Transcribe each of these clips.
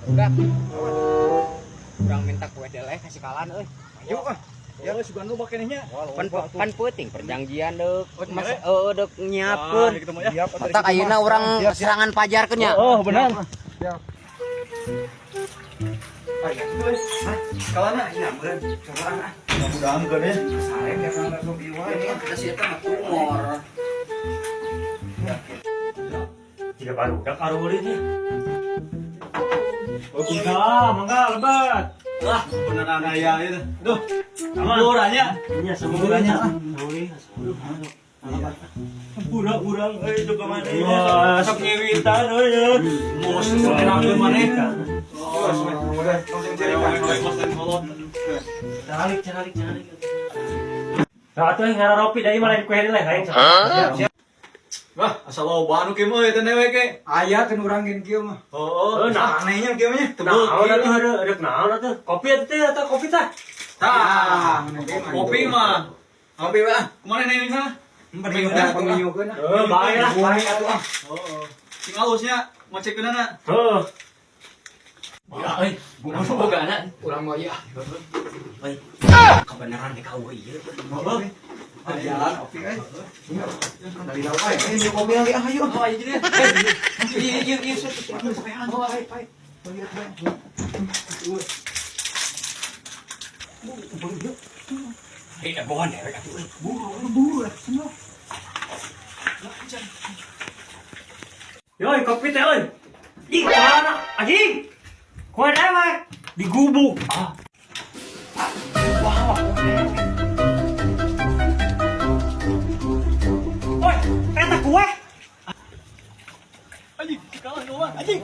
Udah. Urang minta kue deleh kasih kalan euy. Ayo ah. Ya sugan lu bake nya. Pan pan peuting perjanjian deuk. Oh, Mas mere? heueuh deuk nyiapkeun. Ah, gitu mah ya. Matak ayeuna urang serangan pajarkeun nya. Oh, benar. Siap. Ayo, hah? Kalana ya, meureun. Coba ah. Mudah-mudahan geun ya. Sare ya kan sok ieu wae. Kita sih eta mah tumor. Tidak baru udah karulin ya. Oh, kuda, mangga lebat. Wah, beneran aya itu. Duh, Aman. Hampuranya. Iya, semuranya. Hampura urang euy itu ka maneh. Wah, sok ngiwitan euy. Mos enakeun maneh. Udah, langsung cari. Calik, calik, calik. Nah, atuh ngararopi da ieu mah lain kue lain lain. Wah, asal loba anu kieu mah eta dewek ge. Aya kan urang gen kieu mah. Heeh, Oh, nah. anehnya kieu mah nya. Naon atuh heureuk rek naon atuh? Kopi atuh teh atau kopi tah? Tah, kopi mah. Kopi we ah. Kumaha neng sana? Peminyukeun ah. Heuh, bae lah, bae atuh ah. Heeh. Sing halusnya ngocekeunana. Heuh. Ya euy, Bogana. urang mah ieu ah. Euy. Kebenaran di kau ieu. Jalan oke euy. Dari lauk wae. Eh, kopi lagi ah ayo. Oh, ayo jadi. Iya, iya, iya. Oh, ayo, ayo. Eh, bohong dewek atuh euy. Buru, buru. Yoi, kopi teh euy. Ih, mana? Anjing. Kue dewek digubuk. Ah. Wah, wah. Woi, eta kue. Anjing, kalah doang. Anjing.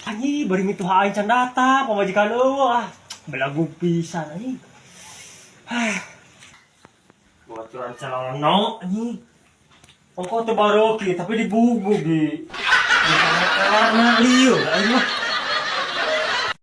Anjing, bari mituha aing can datang, pamajikan eueuh ah. Belagu pisan anjing. Ah. Baturan celana anjing. Ongko teu baroki tapi dibugug di. Karena lieu anjing mah.